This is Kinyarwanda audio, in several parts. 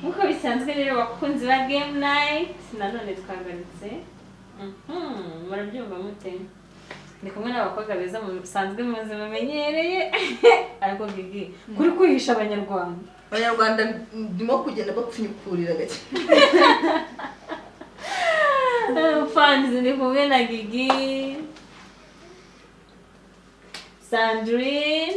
Nk'uko bisanzwe rero, bakunzi ba Game Night, nanone twagarutse. Murabyumva mute? Ndi kumwe n'abakobwa beza musanzwe muzi, mumenyereye. Ariko Gigi, kuri kwihisha Abanyarwanda. Abanyarwanda ndimo kugenda bapfunyukurira gake. Fans, ndi kumwe na Gigi, Sandrine,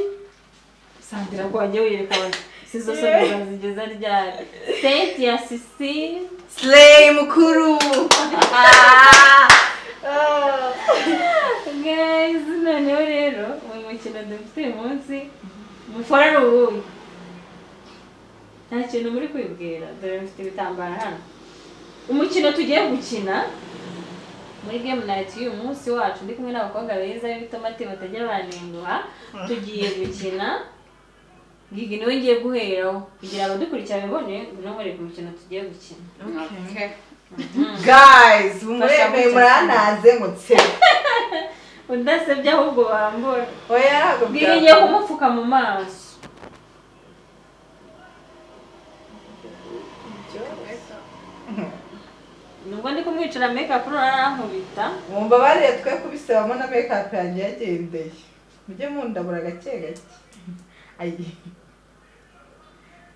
Sandra ko wagiye wiyereka abantu si zo soni zigeza ryari, Cynthia, Sisi. Slay mukuru. Guys, noneho rero mu mukino dufite uyu munsi muforere uwuhe? Nta kintu muri kwibwira. Dore mfite ibitambaro hano. Umukino tugiye gukina muri Game Night y'uyu munsi wacu, ndi kumwe n'abakobwa beza b'ibitomati batajya banenguha. Tugiye gukina. Gigi niwe ngiye guheraho kugira abadukurikira babibone. Ngwino nkwereke umukino tugiye gukina. Okay. Guys, muremeye muranaze ngo nse. Udasebye ahubwo bambura. Oya, ntabwo. Gigi, ngiye kumupfuka mu maso. Nubwo ndi kumwicira make-up, arankubita. Mumbabarire, twe kubisebamo na make-up yanjye yagendeye. Mujye mundabura gake gake. Ayi.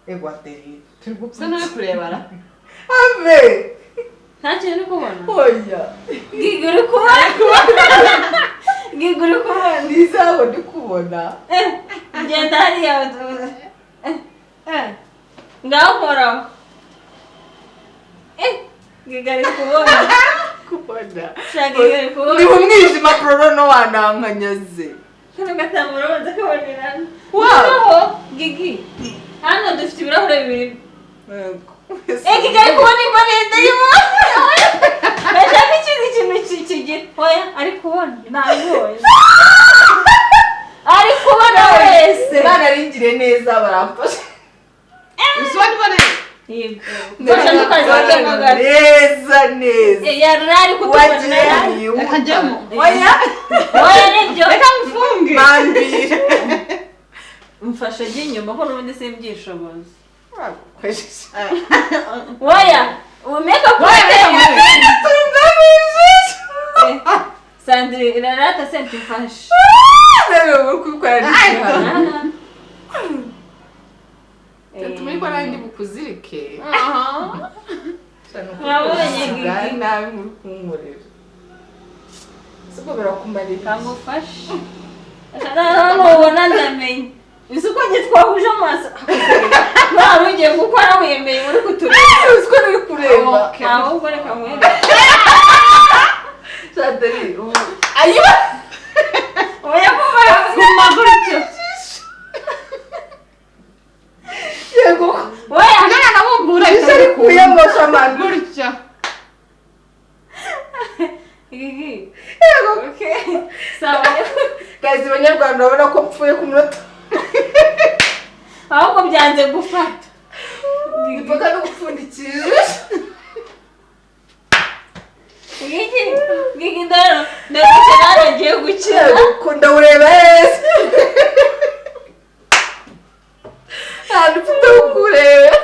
Ego ateri. Turi gupfa. Usa n'uri kurebara. Ave! Nta kintu uri kubona? Oya. Gigi, uri kubona? Gigi, uri kubona? Nizabo ndi kubona. Genda hariya. Ngaho nkoraho. Gigi ari kubona. Kubona. Shaka, Gigi ari kubona. Ndi mu mwijima, bro, no wanankanyaze. Kano gatambaro banza kabonerana. Wow. Noneho Gigi, hano dufite ibirahure bibiri. Yego. Gigi ari kubona imboneye, ndayibona. Ndashaka ikindi kintu kigira. Oya, ari kubona, nabibonye, ari kubona wese. Imana ringire neza, baramfasha. Uzi wabiboneye? Yego, mfasha tukazajyamo gato. Neza neza. Yari ari kutubona. Wagiye. Reka njyemo. Oya. Oya, nibyo. Reka mfunge. Mambira. Mfasha ajya inyuma ko n'ubundi simbyishoboza. Oya, ubu make-up. Oya, reka mfunge. Sandrine irarata. Senti, mfashe. Kubikora. Turi ko nandi bukuzirike. Mwabonye Gigi? Nabi muri kunkorera, siko birakumarira. Kamufashe nubona ndamenya uzi uko njye twahuje amaso. Waba ugiye gukora wemeye uri kutureba. Uzi ko nari kureba. Okay. Ahubwo reka nkwereke. Sandrine ubu ayiwa. Oya, kuba Guma gutyo. Yego. Oya. Njyana nabumbura. Ijisho rikuyemo shamani. Gutya. Gigi. Yego. Okay, sawa. Guys, Abanyarwanda, urabona ko mpfuye ku munota. Ahubwo byanze gufata. Imipaka no gupfundikira ijisho. Gigi, Gigi, ndaro ndagukina hano, agiye gukina. Yego, ndawureba heza ahantu ufite ho kureba.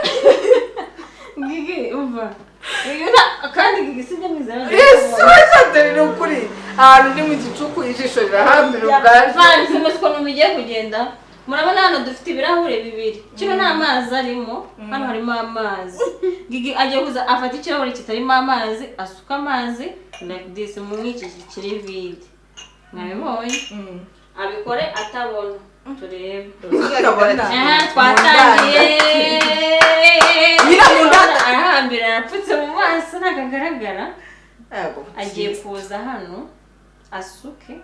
Gigi, umva. Gigi, kandi Gigi sijya mwizera. Yesu we, ni ukuri, ahantu ni mu gicuku, ijisho rirahambira ubwaryo. Fans, muzi ukuntu mugiye kugenda. Murabona hano dufite ibirahure bibiri. Kino nta mazi arimo, hano harimo amazi. Gigi agiye kuza afata ikirahure kitarimo amazi, asuka amazi like this mu iki kiri vide. Mwabibonye? Abikore atabona, turebe. Urabona? Aha twatangiye. Nyina mu ndanda. Arahambira, arapfutse mu maso, ntabwo agaragara. Yego. Agiye kuza hano asuke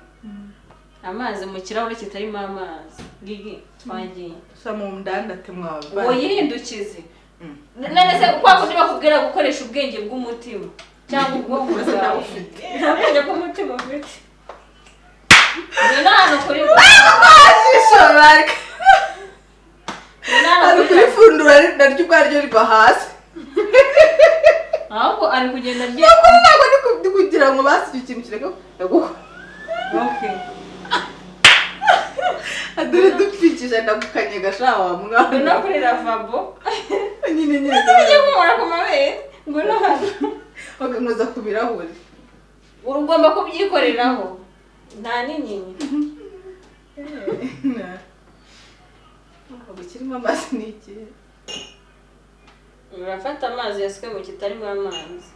amazi mu kirahure kitarimo amazi. Gigi, twagiye. Sha, mu ndandate mwaba. Uwo yihindukize. None se kwa kundi bakubwira gukoresha ubwenge bw'umutima cyangwa ubwonko bwawe, nta bwenge bw'umutima ufite? Ngwino hano kuri Ijisho bari Ngwino hano. Ari Kuri kurifundura naryo ubwaryo rigwa hasi. Ahubwo ari kugenda rye. Ntabwo ndi kugira ngo basi icyo kintu kireke gukora. Okay. Dore dupfikije, ndagukanyega sha wa Ngwino mwana. kuri lavabo. Nyine nyine. Ugiye Nkoza ku birahuri. Ugomba kubyikoreraho. Nta n'inyinya. Ntabwo kirimo amazi ni iki? Urafata amazi yasuke mu kitarimo amazi.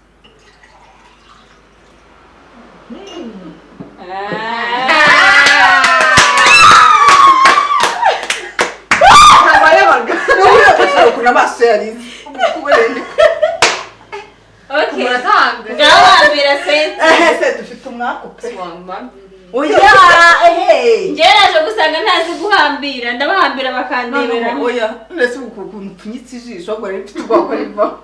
Ntabarebaga. N'ubu ukuntu amaso yarize. Okay. Muratanga. Ngaho hambira senti. Ehe se dufite umwaku pe. Oya ehe. Njyewe naje gusanga ntazi guhambira, ndabahambira bakandebera. Oya, ndetse ubu ukuntu upfunyitse ijisho ahubwo rero mfite ubwoba ko rivaho.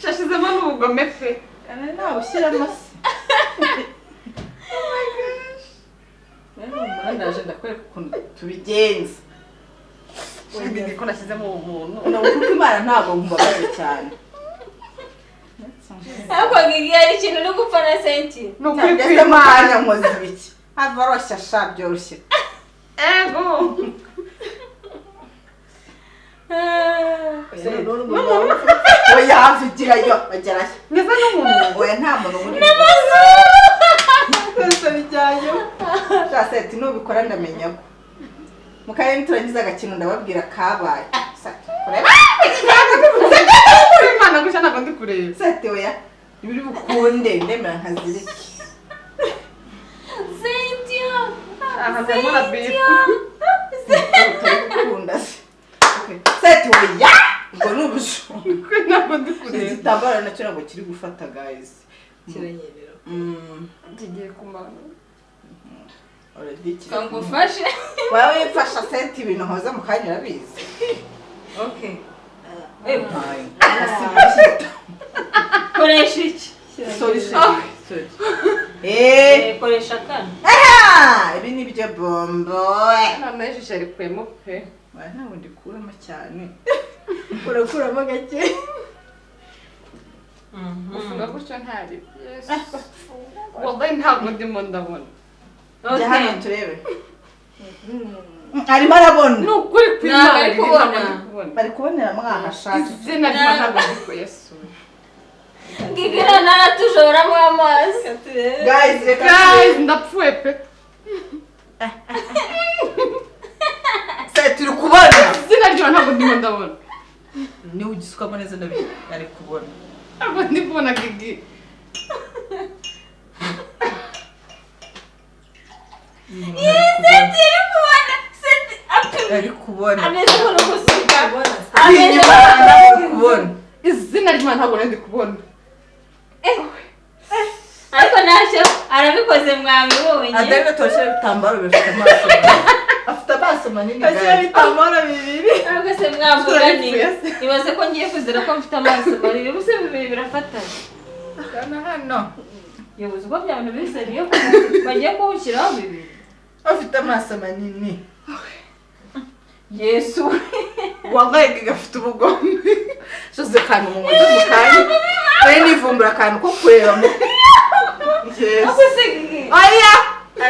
Shashizemo n'ubugome pe. Nawe ushyiramo se. Oh my gosh. Rero ndaje ndakwereka ukuntu tubigenza. Shagigi ko nashyizemo ubumuntu. Kuko Imana ntabwo mbabaje cyane. Ariko Gigi hari ikintu uri gupfa na senti. Ni ukuri Ndetse mu kw'Imana. kanya nkoze ibiki. Hava roshya sha byoroshye. Ego. Oya hafi igirayo bagerayo. Ngeze n'umuntu. Oya nta muntu uri. Byose bijyayo. Sha senti nubikora ndamenya ko. Mu karere niturangiza agakino ndababwira kabaye. Kureba. Imana gushya ntabwo ndi kureba. Senti oya ibiri bukunde ndemera nkazirike. Cynthia. Ahazamo na bifu. Gukunda se. Senti oya ubwo ni ubujura. Ntabwo ndi kureba. Igitambaro nacyo ntabwo kiri gufata guys. Kiranyerera. Kigiye kumanuka. Already kiri. Ngufashe. Wowe mfasha senti ibintu nkoze mu kanya urabizi. Okay. Koresha iki? Sorry sorry. Eh. Koresha kano. Aha, ibi ni byo bombo. Noneho ijisho rikuyemo pe. Oya ntabwo ndikuramo cyane. Urakuramo gake. Ufunga gutyo ntari. Wallahi ntabwo ndimo ndabona. Jya hano turebe. Arimo arabona. Ni ukuri kw'Imana. Ntabwo ari kubona. Bari kubonera mwahashatse. Izina ry'Imana ntabwo ndi Yesu. Gigi naratujoramo amazi. Guys, reka Guys, ndapfuye pe. Se turi kubona. Izina ry'Imana ntabwo ndimo ndabona. Ni ugisukamo neza ndabi ari kubona. Ntabwo ndi kubona Gigi. Senti ari kubona. Senti ari kubona. Ameze nk'uri gusuka. Ameze nk'uri kubona. Izina ry'Imana ntabwo ndi kubona. Ariko ntacyo arabikoze mwabibonye. Adarira toroshe ibitambaro bifite amaso. Afite amaso manini. Ashyira ibitambaro bibiri. Ariko se mwavuganye. Ibaze ko ngiye kuzira ko mfite amaso manini. Ubuse bibiri birafatanye. Hano hano. Yobuze uko bya bintu bisa niyo bagiye kuwushyiraho bibiri. Afite amaso manini. Yesu. Wallahi Gigi afite ubugome. Jose kantu mu nkozo mu kanya. Nari nivumbura akantu ko kureba mu. Yesu. Ako se Gigi. Oya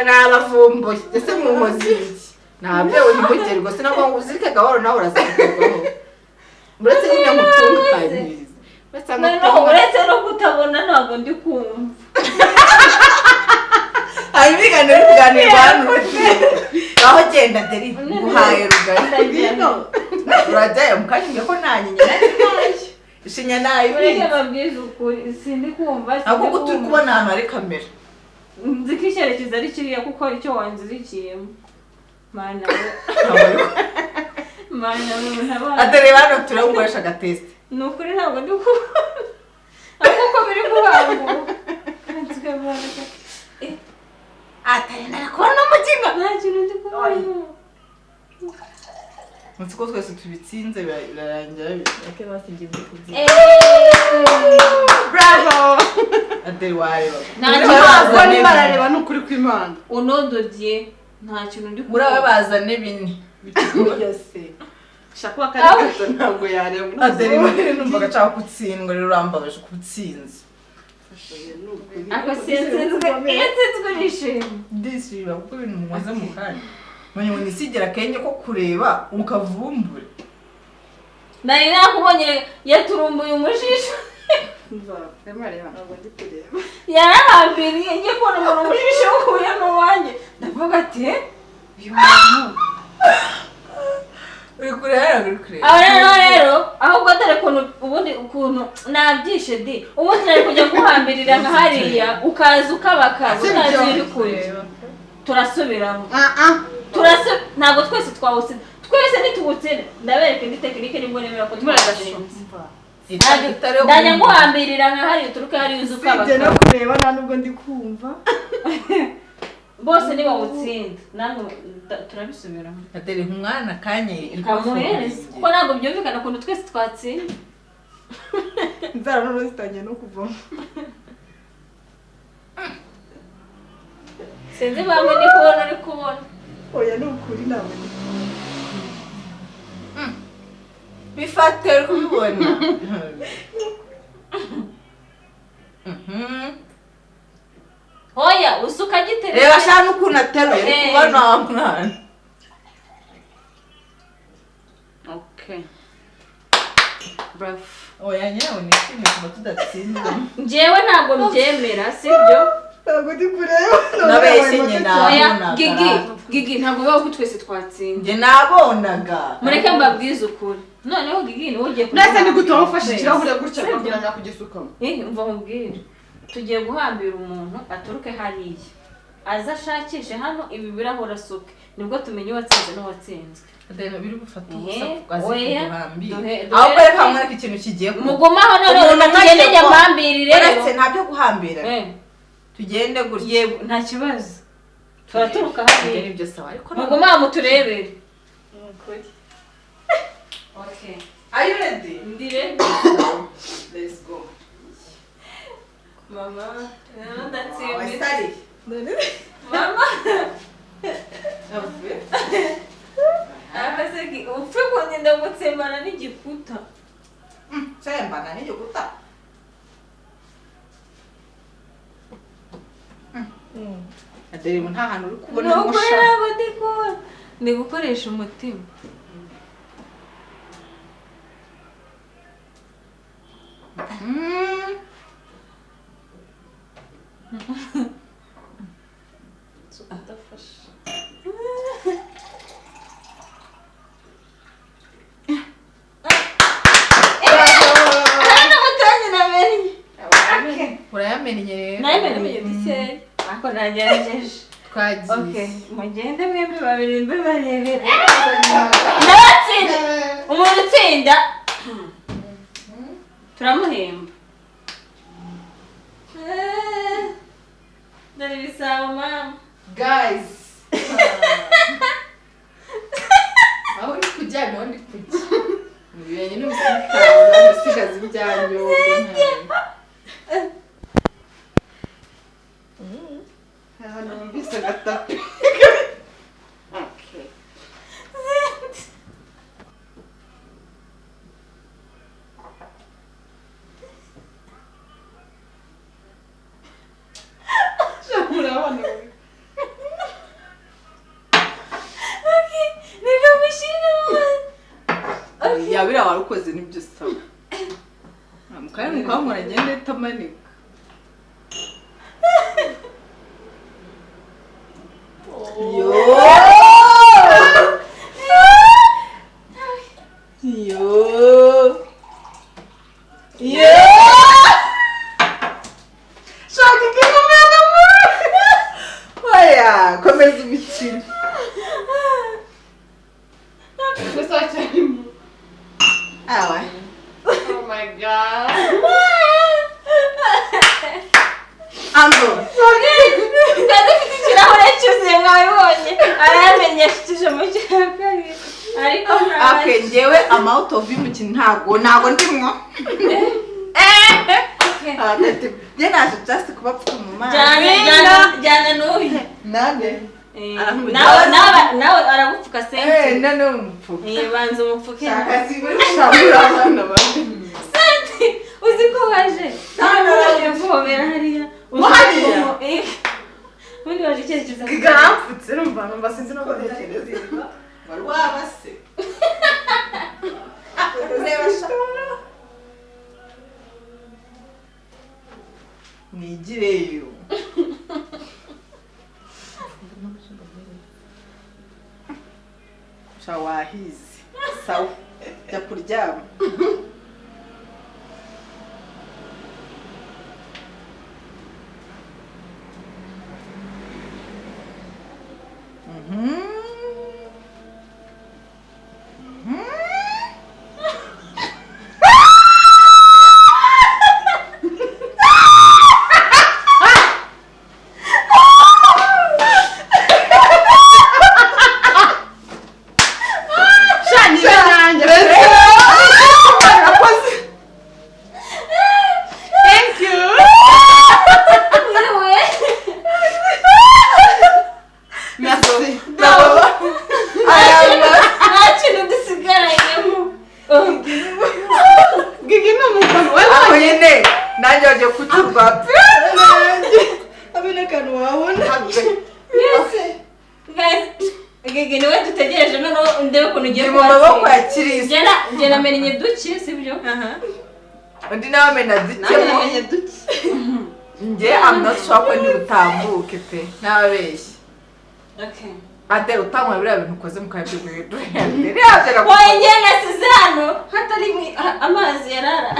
nabavumbuye. Ese mu nkozi iki? Ntabyo ntimugerwe sinabwo ngo uzirike gahoro nawe urazagerwaho. Uretse nyine ngutunganyirize. Uretse Noneho uretse no kutabona ntabwo ndi kumva. Hari ibiganiro biri kuganirwa hano. Aho genda deri nguhaye rugari. Urajyayo mu kanya ko nta nyinya nari nayo. Ishinya nayo. Ureke babwize ukuri sindi kumva. Ahubwo turi kubona ahantu hari kamera. Nzi ko icyerekezo ari kiriya kuko icyo wanzirikiyemo. Mana we. Mana we ntabana. Adareba hano turagukoresha agatest. Ni ukuri ntabwo ndi kubona. Ahubwo ko biri guhambuka. Atari narakubona umugingo. Nta kintu ndi kubona. Nzi ko twese tubitsinze birarangira. Okay, basi ngiye kubyina. Bravo. Adeli wareba. Nta Ntabwo kibazo. barareba ni ukuri kw'Imana. Unododye nta kintu ndi Muri abe bazane bine. Yose. Shaka kuba kari gato ntabwo yareba. Adeli numvaga nshaka gutsindwa rero urambabaje kubutsinze. Ako sinzinzwe, iyo nsinzwe urishima. Ndishima kuko ibintu mumaze mu kanya. Manye ngo nisigera akenge ko kureba ukavumbure. Nari nakubonye yaturumbuye umujisho. Ntabwo ndi kureba. Yarahambiriye ngiye kubona umuntu umujisho uhuye n'uwanjye. Ndavuga ati uyu muntu uri kureba uri kureba. Aho rero ahubwo dore ukuntu ubundi ukuntu nabyishe di ubundi nari kujya guhambirira nka hariya ukaza ukabaka utazi uri kureba. Turasubiramo. Ntabwo twese twawutsinda. Twese nituwutsinda. Ndabereka indi tekinike nibwo nemera ko twatsinze. Ndajya nguhambirira nka hariya uturuke hariya uza ukabaka. Sibye no kureba nta nubwo ndi kumva. Bose nibawutsinda namwe turabisubiramo. Atere umwana kanye kamuhereza kuko ntabwo byumvikana ukuntu twese twatsinda. Inzara noneho zitangiye no kuvamo. Sinzi impamvu ndi kubona uri kubona. Oya ni ukuri ntabwo ndi kubona. Bifate uri kubibona. Oya usuka giteretse. Reba shana ukuntu ateruye uri kubona wa mwana. Okay. Bravo. Oya nyawe nishimye kuba tudatsinda. Njyewe ntabwo mbyemera sibyo? Ntabwo ndi kureba. Nabeshye nyina. Oya Gigi, Gigi ntabwo bibaho ko twese twatsinda. Njye nabonaga. Mureke mbabwize ukuri. Noneho Gigi niwe ugiye kugira. Nese ni gute wamufashe ikirahure gutya kugira ngo kugisukamo? Umva nkubwire. Tugiye guhambira umuntu aturuke hariya. Aza ashakishe hano ibi birahora asuke. Nibwo tumenye uwatsinze n'uwatsinzwe. Adena biri gufata ubusa kugazi kuguhambira. Ahubwo reka mwereke ikintu kigiye kuba. Mugumaho none tugende njya mpambirire. Uretse ntabyo guhambira. Tugende gutya. Yego nta kibazo. Turaturuka hariya. Nibyo sawa ariko mugumaho muturebere. Nukuri. Okay. Are you ready? Ndi ready. Let's go. Mama, ndatsinze. Mama. Abaseki upfe kugenda gutsembana n'igikuta. Tsembana n'igikuta. Adere nta hantu uri kubona musha. Ntabwo ndi kubona. Ndi gukoresha umutima. Udafashe. Hano mutanyi namenye. Urayamenye rero. Namenye dukeya. Ariko nagerageje. Twagiye. Okay, mugende mwembi babiri mbe barebera. Ndabatsinda. Umuntu utsinda turamuhemba. Dore ibisabo mama. Guys. Aho uri kujya niho ndi kujya. Mubiranye n'ubusitani, musigaza ibyanyu. Hano numvise agatapi. Okay. Murabona. Okay, nibyo mushyiramo. Yabira warukoze nibyo sawa. Mukaya mukamura agende tamanika. Yo! Yo! Yo! Shaka ikumena mu. Oya, komeza umukino. Awe. Oh my god. Ando. Dufite ikirahure cyuzuye mwabibonye. Aramenyesheje mu cya kabiri. Ariko okay, njyewe I'm out of y'umukino ntago ndimwo. Njye naje just kubapfuka mu maso. Jyana n'uyu. Nande? Nawe aragupfuka senti. Nane umupfuka. Banza umupfuke. Shaka ziburi shamura abana bawe. Senti, uzi ko waje. Naje guhobera hariya. Hariya? Ubundi waje icyerekezo. Kigaramfutse urumva numva sinzi no gutekereza. Wari waba se. Reba sha. Nigireyo. Sha wahize. Sawa. Jya kuryama. Thank you. Merci. Nta kintu dusigaranyemo. Gigi ni umugabo Aho nyine nanjye wagiye kucyumva. Abe n'akantu wabona. Gigi niwe dutegereje noneho ndebe ukuntu ugiye Ndi mu maboko ya Kirisi. Njye namenye duke sibyo? Undi nawe amena duke. Namenye duke. Njye I'm not sure ko ndi butambuke pe. Ntababeshye. Okay. Adele utanywa biriya bintu ukoze mu kanya by'uguhindura. Wowe njye nasize hano hatari amazi yarara.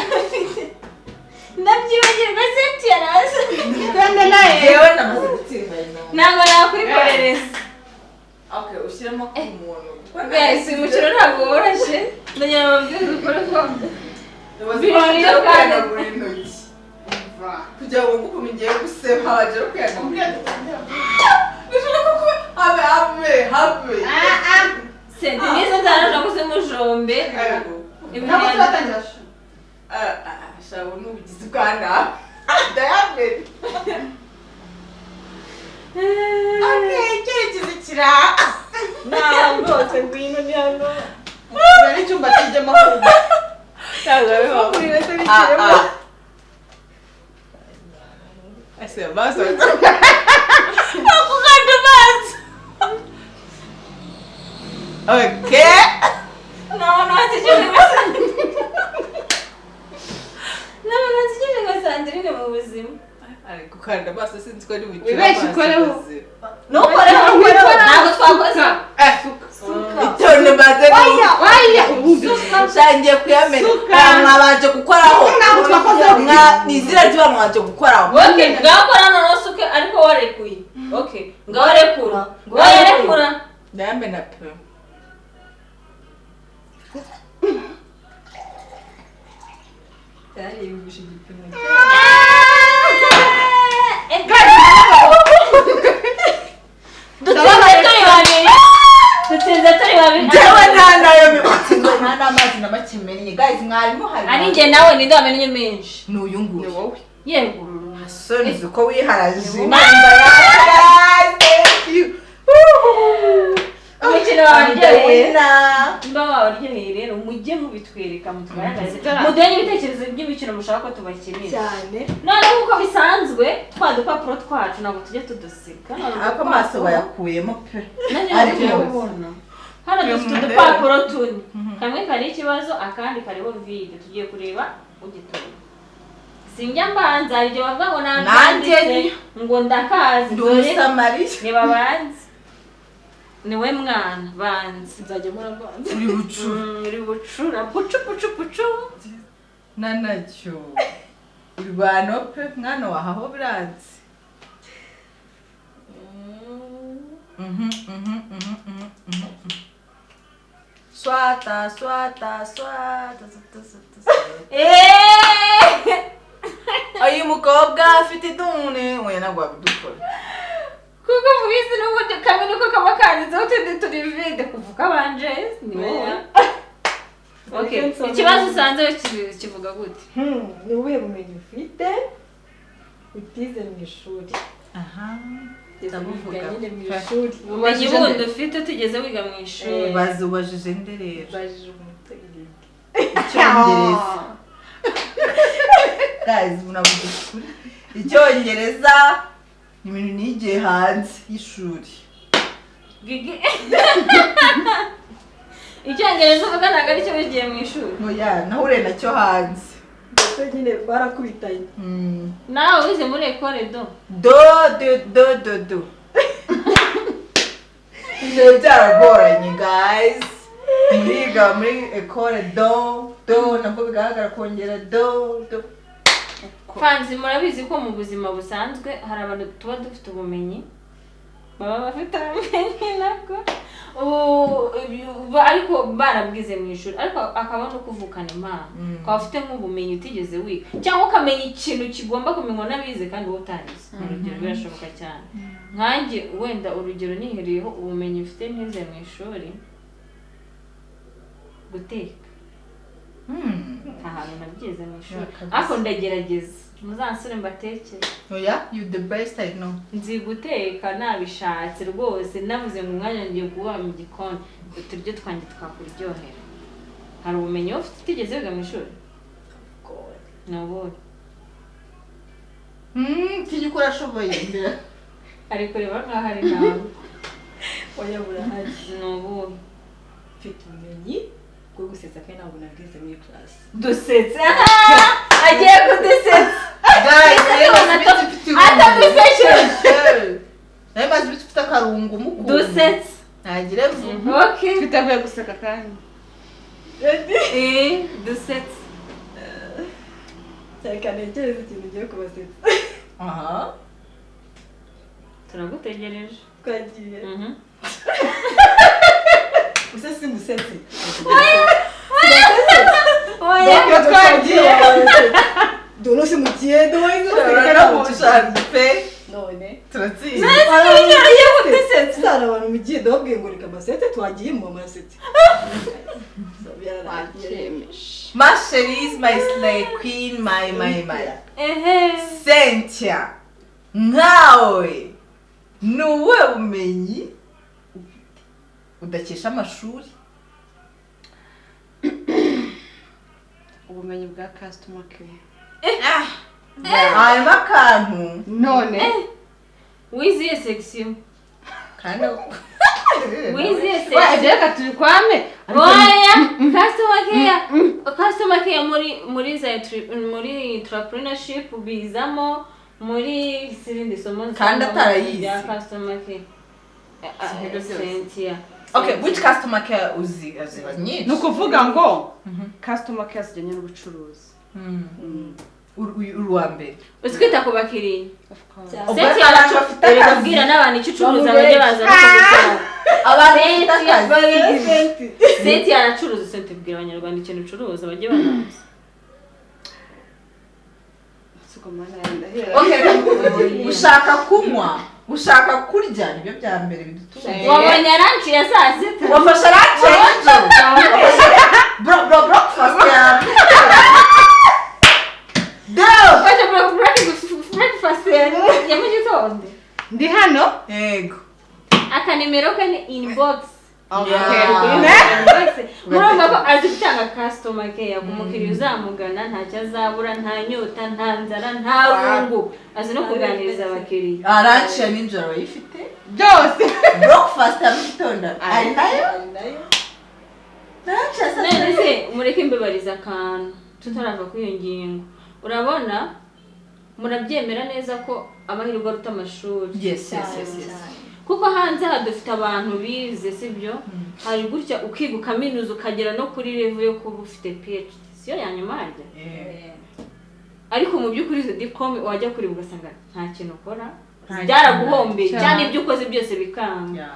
Ndabyibagirwa senti yaraza. Twende naye. Yewe namaze gutsinda. Ntabwo nakwikorereza. Okay, ushyiremo ku muntu. Guys, uyu mukino ntabwo woroshye. Ndagira ngo mbabwire ukore ko Biriyo kwihanagura intoki. Kugira ngo ukuntu ngiye guseba waje no kwihanagura intoki. Bishobora kuba habe habe habe. Senti nizo nzara naguze mujombe. Ntabwo turatangira. Shabo ni ubugizi bwa nabi. Ndayamenya. Okay, icyerekezo kira. Ntabwo rwose ngwino ni hano. Nari icyumba kijyemo kuba. Ntabwo bibaho. Bikiremo. Ese amaso. Akuganda amaso. Okay. Nta wategereje nka Sandrine. Nta muntu wategereje nka Sandrine mu buzima. Ari gukanda amaso sinzi ko ari bukire. Wibeshye ukoreho. Ntukoreho, ntabwo twakoze. Icyo nimaze Waya, waya. Shangiye kuyamena. Mwabanje gukoraho. Ntabwo twakozeho. Ni izina ry'abantu mwabanje gukoraho. Okay, ngaho kora noneho usuke ariko warekuye. Okay, ngaho rekura. Ngaho rekura. Ndayamena pe. Yariyumvishe igipimo. Dutsinze turi babiri. Njyewe nta nayo mutsinzwe nta n'amazi na make mennye. Guys, mwarimu hari. Ari njye nawe ninde wamennye menshi? Ni uyu nguyu. Ni wowe. Yego. Soni uzi ko wiharaje. Guys, thank you. Umukino waryoheye. Mba waryoheye rero mujye mubitwereka mutugaragaze. Muduhe n'ibitekerezo by'imikino mushaka ko tubakinira. Cyane. Noneho uko bisanzwe twa dupapuro twacu ntabwo tujya tudusiga. Ako maso bayakuyemo pe. Ariko hano dufite udupapuro tune. Kamwe kari ikibazo akandi kariho vide. Tugiye kureba ugitora. Sinjya mbanza ibyo bavuga ngo nanjye ngo ndakazi dore niba banze. Niwe mwana banze. Nzajya murabanza. Uri bucura. Uri bucura. Pucu pucu pucu. Nanacyo. Uri bano pe mwana wahaho biranze. Swata swata swata swata swata. Uyu mukobwa afite idune oya ntabwo wabidukora. Kuko mubizi n'ubundi kamwe niko kaba kanditseho utundi turi vide kuvuga abanje ni wowe. Okay, ikibazo usanze kivuga gute? Ni ubuhe bumenyi ufite utize mu ishuri? Aha. Ndabuvuga nyine mu ishuri. Ubumenyi bundi ufite utigeze wiga mu ishuri. Bazubajije nde rero? Bajije umutegeko. Icyongereza. Guys, munavuga ukuri. Icyongereza Ni ibintu nigiye hanze y'ishuri. Gigi, icyongereza uvuga ntabwo aricyo wigiye mu ishuri. Oya, nahuriye nacyo hanze. Mbese nyine barakubitanye. Nawe wize muri école do? Do do do do do. Ibyo byaragoranye, guys. Muriga muri école do do, nabwo bigaragara kongera do do. Fanzi, murabizi ko mu buzima busanzwe hari abantu tuba dufite ubumenyi, baba bafite ubumenyi nabwo ariko barabwize mu ishuri, ariko akaba no kuvukana impano, ukaba ufite nk'ubumenyi utigeze wiga, cyangwa ukamenya ikintu kigomba kumenywa n'abize kandi wowe utarize. Ni urugero, birashoboka cyane. Nkanjye wenda urugero nihereyeho, ubumenyi mfite ntize mu ishuri, guteka. Nta hantu nabyize mu ishuri. Yeah, kabisa. Ariko ndagerageza, muzansure mbatekere. Oya, you the best, I know. Nzi guteka nabishatse rwose, navuze ngo umwanya ngiye kuba mu gikoni, uturyo twanjye twakuryohera. Hari ubumenyi wowe ufite utigeze wiga mu ishuri? Ni ubuhe? Kijya uko urashoboye. Ari kureba nkaho ari nawe. Oya, burahari. Ni ubuhe? Mfite ubumenyi bwo gusetsa kandi ntabwo nabwize muri class. Dusetse, agiye kudusetsa. Guys, nayo maze iminsi mfite irungu. Atadusekeje. Nayo maze iminsi mfite akarungu mukunda. Dusetse. Ntagire vuba. Okay. Twiteguye guseka kandi. Eh, dusetse. Reka ntekereze ikintu ugiye kubasetsa. Aha. Turagutegereje. Twagiye. Use simusetse? Oya. Twagiye. Dore simugiye, dore. Turamushanze pe. None Turatsinze. Sara, abantu mugiye, ndababwiye ngo reka amasete, twagiye mu masete. Wakemeje. Ma chérie, my slay queen, my my my. Ehe. Cynthia, nkawe ni ubuhe bumenyi ufite udakesha amashuri? Ubumenyi bwa customer care. Harimo akantu. None Wiziye section? Kandi Wiziye we section? Ibyo reka tubikwame. Oya, customer care, customer care muri za muri entrepreneurship bizamo, muri zirindi somo Kandi atarayize. bya customer care. Si ibyo byose. Cynthia. Okay, which customer care uzi? Ziba nyinshi. Ni ukuvuga ngo customer care zijyanye n'ubucuruzi. Uri uwa mbere. Uzi kwita ku bakiriya? Of course. Ubwo Cynthia, abantu bafite reka akazi. kubwira n'abantu icyo ucuruza, bajye baza no kugusaba. Abantu bafite akazi. Cynthia aracuruza. Cynthia, bwira abanyarwanda ikintu ucuruza, bajye banaza. Suko mana yanjye, ndahera. Okay, ushaka kunywa, ushaka kurya, nibyo bya mbere bidutunga. Wabonye lunch ya saa sita? Wafashe lunch ya nijoro, bro bro, breakfast ya do. Ufashe breakfast ya mu gitondo. Ndi hano. Yego. Akanimero ke ni inbox. Okay. Inbox. Murumva ko azi gutanga customer care ku mukiriya uzamugana, ntacyo azabura, nta nyota, nta nzara, nta rungu. Azi no kuganiriza abakiriya. Lunch ya nijoro bayifite. Byose. Breakfast ya mu gitondo ari nayo, lunch ya saa None sita. se mureke mbibariza akantu tutarava kuri iyo ngingo. Urabona, murabyemera neza ko amahirwe aruta amashuri? Yes. Kuko hanze aha dufite abantu bize, sibyo? Hari gutya ukiga ukaminuza, ukagera no kuri level yo kuba ufite PhD, siyo ya nyuma harya? Yeah. Ariko mu by'ukuri izo diplôme wajya kureba ugasanga nta kintu ukora, Nta byaraguhombeye. kintu. Cyane, ibyo ukoze byose bikanga.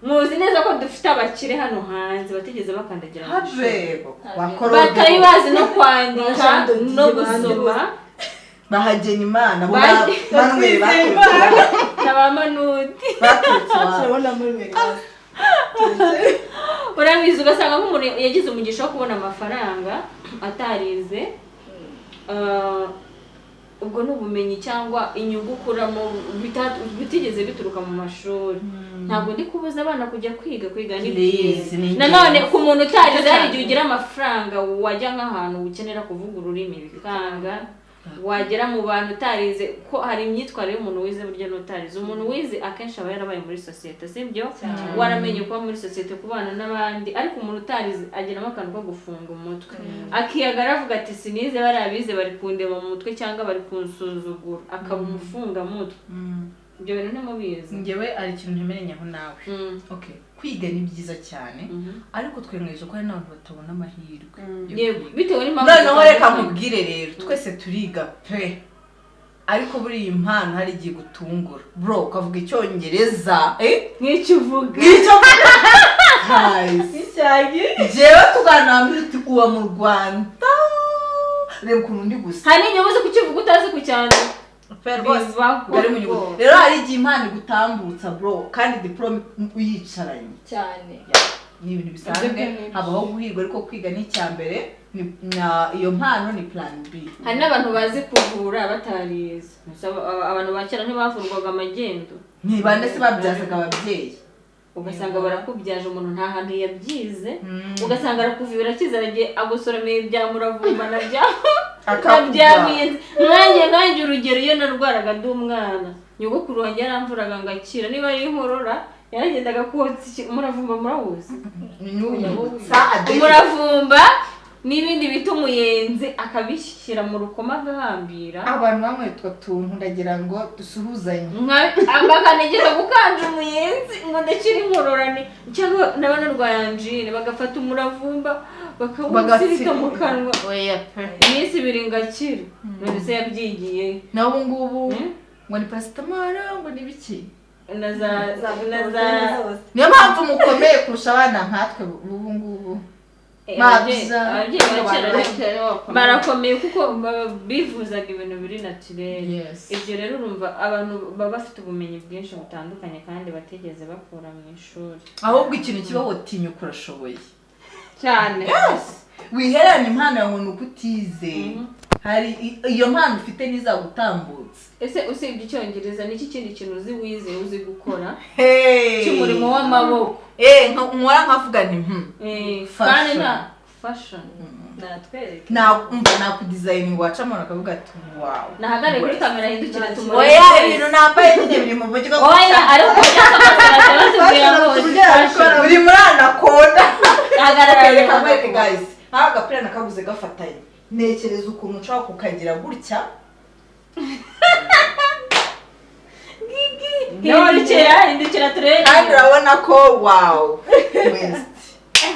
Muzi neza ko dufite abakire hano hanze batigeze bakandagira mu ishuri, Have bakora. batari bazi no kwandika Ba Jean no Dodier, bande. gusoma. Bahagena imana bo. Manuel baturutse na ba Manudi. Baturutse iwabo. Turabona muri mbere. Urabizi, ugasanga nk'umuntu yagize umugisha wo kubona amafaranga atarize. Ubwo ni ubumenyi cyangwa inyungu ukuramo bitigeze bituruka mu mashuri. Ntabwo ndi kubuza abana kujya kwiga, kwiga ni Please, byiza. ni ingenzi. Nanone ku muntu utarize, hari igihe ugira amafaranga, wajya nk'ahantu ukenera kuvuga ururimi bikanga. Wagera mu bantu utarize, ko hari imyitwarire y'umuntu wize burya n'utarize. Umuntu wize akenshi aba yarabaye muri sosiyete, sibyo? Waramenye kuba muri sosiyete, kubana n'abandi. Ariko umuntu utarize agiramo akantu ko gufunga umutwe, akiyagara, avuga ati: "Sinize, bariya bize bari kundeba mu mutwe cyangwa bari kunsuzugura," akaba umufungamutwe. Ibyo bintu ntimubizi? Njyewe hari ikintu ntemeranyaho nawe. Okay, kwiga ni byiza cyane, ariko twemeje ko hari n'abantu batabona amahirwe yo Yego, kwiga. bitewe n'impamvu Noneho reka zitandukanye. nkubwire rero, twese turiga pe, ariko buriya impano hari igihe gutungura, bro, ukavuga Icyongereza, eh? Nk'icyo uvuga. Nk'icyo guys. Icyayi. Jewe tuganira mbere uti uba mu Rwanda, reba ukuntu ndi gusa. Hari n'inyungu zo kukivuga utazi kucyandika. Pe rwose. Bibaho. Bari mu nyuguti. Rero hari igihe impano igutambutsa, bro, kandi diplôme uyicaranye. Cyane. Ni ibintu bisanzwe. Ibyo ni byo. Habaho guhirwa, ariko kwiga ni icya mbere, iyo mpano ni plan B. Hari n'abantu bazi kuvura batarize. Gusa abantu ba kera ntibavurwaga amagendo? Ni bande se babyazaga ababyeyi? Ugasanga barakubyaje umuntu nta hantu yabyize, ugasanga arakuvura irakiza, aragiye agusoromeye ibya muravumba na bya na bya miyenzi. Nkanjye urugero, iyo narwaraga ndi umwana, nyogokuru wanjye yaramvuraga ngakira. Niba ari inkorora, yaragendaga kotsa umuravumba. Murawuzi? Umuravumba n'ibindi bita umuyenzi, akabishyira mu rukoma agahambira. Abantu bamwe utwo tuntu ndagira ngo dusuhuzanye. Bakanegeza gukanja umuyenzi ngo ndakira inkorora cyangwa naba narwaye angine, bagafata umuravumba bakawusirika mu kanwa. Oya pe. Iminsi 2 ngakira. None se yabyigiye? Nawe ubu ngubu Hmm? ngo ni paracetamol, ngo ni biki. Na za Niyo mpamvu mukomeye kurusha abana nkatwe ubu ngubu. Mabya. Ababyeyi ba kera rero barakomeye kuko baba bivuzaga ibintu biri naturel. Ibyo rero urumva abantu baba bafite ubumenyi bwinshi butandukanye kandi batigeze bakura mu ishuri. Ahubwo ikintu kibaho, tinyuka, urashoboye. Cyane. Wihererana impano yawe ngo ni uko utize. Hari iyo mpano ufite n'izagutambutsa. Ese usibye Icyongereza, ni iki kindi kintu uzi wize, uzi gukora Hey! cy'umurimo w'amaboko? Nkora nkavuga nti Fashion. Kandi nta fashion. Natwereke. Nakumva nakudesigninga, wacamo akavuga ati: "Wow." Nahagarare kuri kamera, hindukire tumurebe. Oya, ibintu nambaye nyine biri mu buryo Oya, ariko batubwira ngo fashion. Buri muri anakonda. Hagarara. Reka nkwereke, guys, nk'aka gapira nakaguze gafatanye, ntekereza ukuntu nshobora kukagira gutya. Hindukira, hindukira turebe. Kandi urabona ko wow, west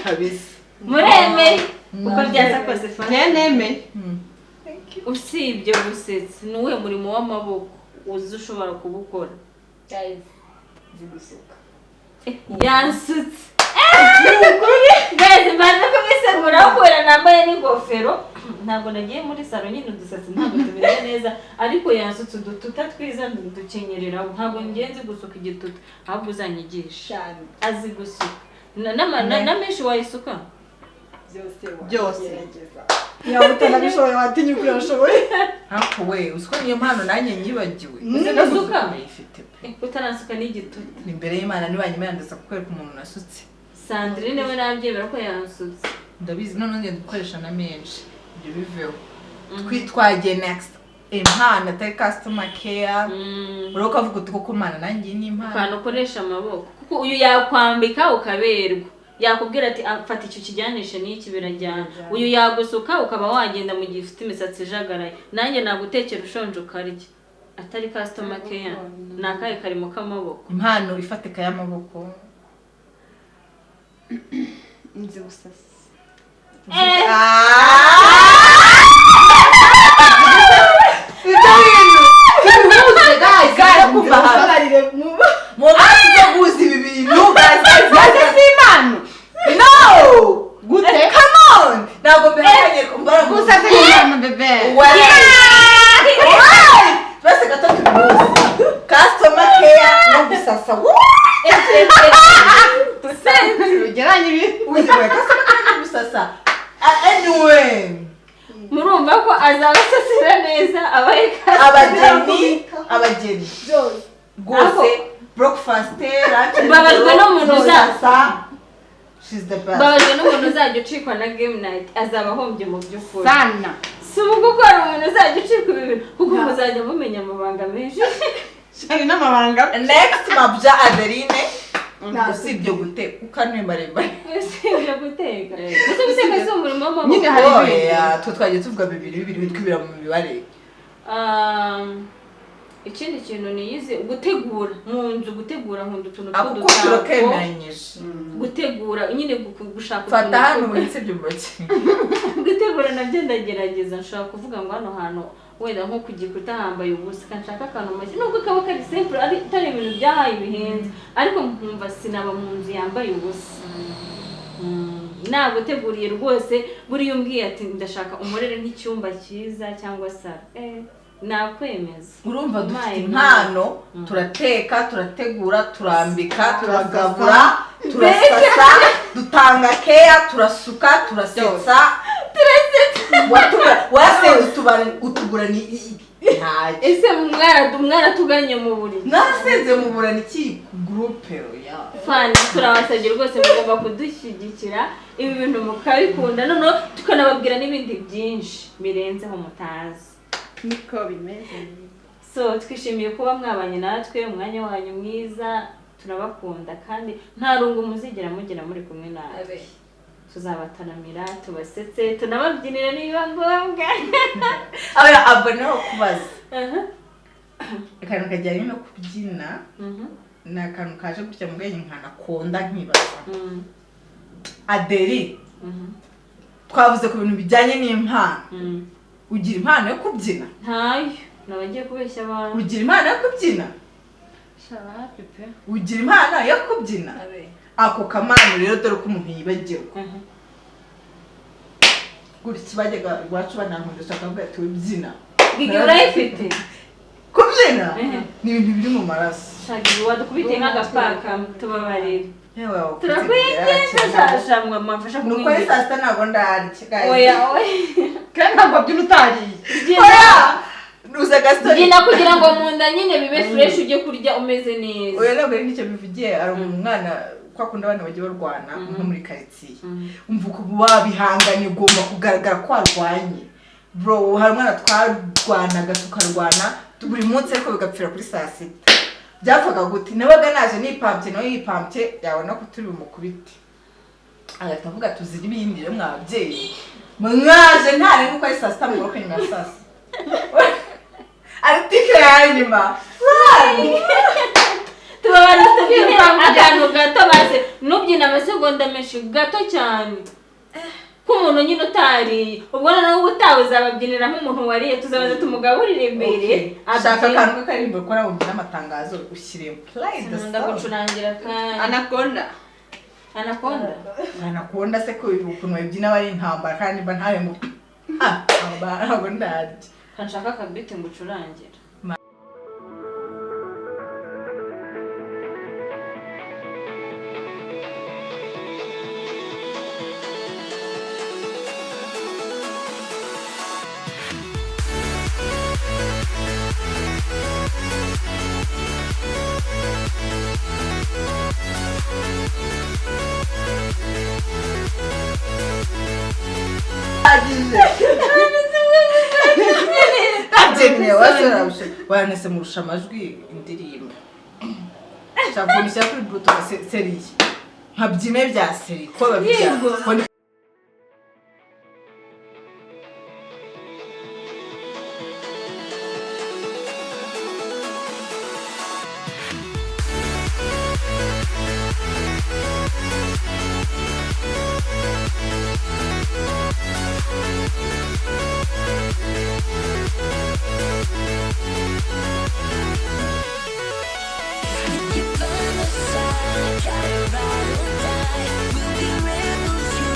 kabisa. Muremeye uko byasa kose fashion. Njye nemeye. Usibye gusetsa, ni uwuhe murimo w'amaboko uzi ushobora kuwukora? Guys, nzi gusuka. Yansutse guys, mbanza kubisegura kubera nambaye n'ingofero, ntabwo nagiye muri salon nyine, udusatsi ntabwo tumeze neza, ariko yansutse udututa twiza ndukenyereraho. Ntabwo ngenzi gusuka igituta, ahubwo uzanyigisha. Cyane. Azi gusuka na menshi wayisuka. Byose. Byose. Wagerageza, yaba utanabishoboye watinyuka, urashoboye. Ariko we, uzi ko niyo mpano nanjye nyibagiwe? Uzi gusuka? Ndayifite pe. Utarasuka n'igituta. Ni imbere y'Imana, niba ndaza kukwereka umuntu nasutse. Sandrine we nabyemera ko yansutse. Ndabizi, noneho ngenda gukoresha na menshi, ibyo biveho. Twagiye next, impano atari customer care. Urabona ko avuga uti: "Koko mana, nanjye iyi ni impano." Akantu ukoresha amaboko, kuko uyu yakwambika ukaberwa, yakubwira ati: "Ah, fata icyo ukijyanishe n'iki, birajyana." Uyu yagusuka ukaba wagenda mu gihe ufite imisatsi ijagaraye. Nanjye nagutekera ushonje ukarya. Atari customer care, ni akahe karimo k'amaboko? Impano ifatika y'amaboko. Nzi gusasa. Ibyo bintu tubihuze, guys, guys, kumva hano. Mubabarire mu maso ujya guhuza ibi bintu, guys, guys, guys. Si impano. No. Gute? Come on, ntabwo mbihakanye mbara. Gusasa ni impano, bébé. Twese gato tubihuze, customer care no gusasa. Woo! Ugeranye ibintu. Uzi we, customer care no gusasa. Anyway. Murumva ko azabasasira neza abaye. Abageni, abageni Byose. rwose, breakfast, lunch. Mbabajwe n'umuntu Gusasa, she's the best. Mbabajwe n'umuntu uzajya ucikwa na game night, azaba ahombye mu by'ukuri. Sana. Si ubu kuko hari umuntu uzajya ucika ibi bintu, kuko muzajya mumenya amabanga menshi. Shari n'amabanga. Next, mabya Adeline, usibye guteka ukanuye maremare. Usibye guteka, gusa guteka si umurimo w'amaboko. Nyine hari ibindi. Oya, twe twagiye tuvuga bibiri bibiri, twibira mu mibare. Ikindi kintu niyize, gutegura mu nzu, gutegura, nkunda utuntu Ako ko tw'udutako. Turakemeranyije. Gutegura nyine, gushaka Fata utuntu hano witse make. Gutegura nabyo ndagerageza. Nshobora kuvuga ngo hano hantu wenda nko ku gikuta hambaye ubusa, nshaka akantu make, nubwo kaba kari simple, ari atari ibintu byahaye bihenze, ariko nkumva sinaba mu nzu yambaye ubusa. Naguteguriye rwose, buriya umbwiye ati ndashaka umurere nk'icyumba cyiza cyangwa salo, nakwemeza. Urumva dufite Umpaye. impano: turateka, turategura, turambika, turagabura, turasasa, dutanga keya, turasuka, turasetsa. Warasenze utugura ni ntacyo. Ese mwaratuganye mu buriri? Mwarasenze muburana iki groupe ya? Fani, turabasabye rwose, mugomba kudushyigikira, ibi bintu mukabikunda, noneho tukanababwira n'ibindi byinshi birenzeho mutazi. Niko bimeze. So twishimiye kuba mwabanye natwe umwanya wanyu mwiza. Turabakunda kandi nta rungu muzigera mugera muri kumwe natwe. Tuzabataramira, tubasetse, tunababyinira nibiba ngombwa. Aba abona kubaza Aha. akantu kajyanye no kubyina. Ni akantu kaje gutya mu bwenge nkanakonda nkibaza. Aderi, twavuze ku bintu bijyanye n'impano. Ugira impano yo kubyina? Ntayo, naba ngiye kubeshya abantu. Ugira impano yo kubyina? Shaba pe. Ugira impano yo kubyina? Ako kamano rero, dore ko umuntu yibagirwa. Gutya bajyaga iwacu banankundisha, bakavuga ati ubyina. Gigi, urayifite? Kubyina ni ibintu biri mu maraso. Shaka wadukubitiye nk'agapaka, tubabarire. Yewe, Turakwinginze, shasha mwamfasha ni ukuri. kumwinginga. Saa sita ntabwo ndarya, guys. Oya, oya. Kandi ntabwo wabyina utariye. Oya, nuza agastori. Byina kugira ngo mu nda nyine bibe fresh, ujye kurya umeze neza. Oya, ntabwo ari nicyo bivugiye. Hari umwana, kwa kundi abana bagiye barwana nko muri karitsiye, umva ukuntu wabihanganye, ugomba kugaragara ko warwanye. Bro, hari umwana twarwanaga, tukarwana buri munsi, ariko bigapfira kuri saa sita. Byapfaga gute? Nabaga naje nipampye, nawe yipampye, yabona ko turi bumukubite agahita avuga tuzira ibindi. Rero mwababyeyi mwaje ntare nuko ari saa sita, mugaruke nyuma ya saa sita, article ya nyuma. Tubabarire, tubyinire akantu gato baze, nubyina amasegonda menshi, gato cyane, k'umuntu nyine utariye. Ubwo noneho ubutaha uzababyinira nk'umuntu wariye, tuzabanza tumugaburire imbere. Shaka abyine. Akantu k'akaririmbo ukora wumva n'amatangazo, ushyiremo play the Sinkunda song. gucurangira kandi. Anaconda. Anaconda. Anaconda se ko ukuntu babyina bari intambara, kandi mba ntabe ngo ah ntabwo ndarya. Kanshaka akabiti ngucurangira. Ahagije ntabyemeye, wese wanese murusha amajwi indirimbo. Shaka ukuntu ushyira kuri bluetooth seriye, nkabyine bya seri ko babyina. Yego. Ko ni- If you're by my side, gotta ride or die. We'll be rebels, you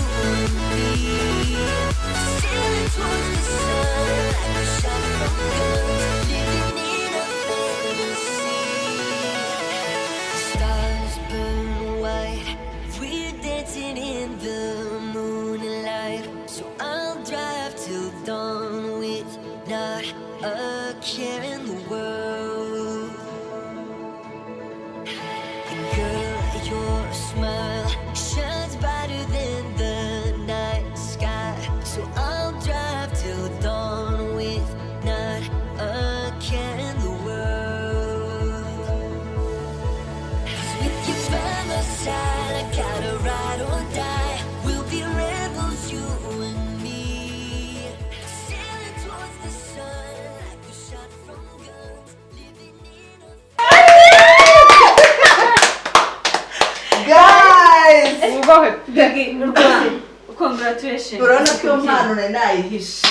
Wubahwe pe. Rwose, congratulations. Urabona ko iyo mpano nari nayihishe.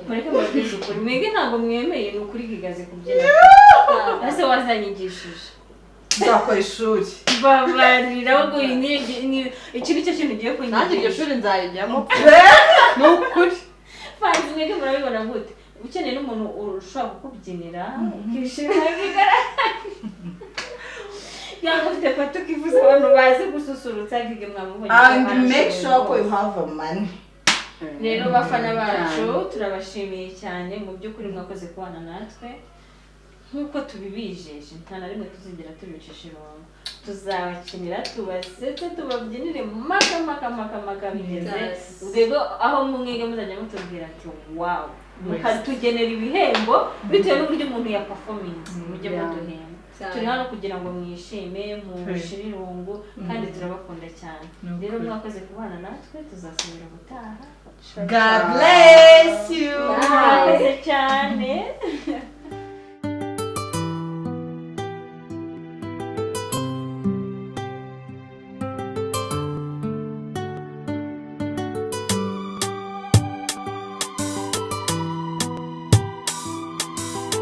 Mureke mbabwize ukuri, mwebwe ntabwo mwemeye. Ni ukuri, gigaze kubyina. Ese wazanyigishije? Nzakora ishuri. Babarira, ahubwo iyi iki ni cyo kintu ugiye Nanjye iryo kunyigisha. shuri nzarijyamo, ni ukuri. Fans, mwebwe murabibona gute? Ukeneye n'umuntu ushobora kukubyinira ukishima, bigaragara, cyangwa ufite party ukifuza abantu bazi gususurutsa, Gige mwamubonye. And make sure ko you have a money. Rero bafana bacu, turabashimiye cyane. Mu by'ukuri mwakoze kubana natwe. Nk'uko tubibijeje, nta na rimwe tuzigera tubicisha irungu. Tuzabakinira, tubasetse, tubabyinire maka maka maka maka, bigeze urwego aho mwege muzajya mutubwira ati "Wow", mukatugenera ibihembo bitewe n'uburyo umuntu ya performance. Mujye muduhemba. Turi hano kugira ngo mwishime, mushire irungu, kandi turabakunda cyane. Rero mwakoze kubana natwe, tuzasubira ubutaha. God bless you. Mwakoze cyane.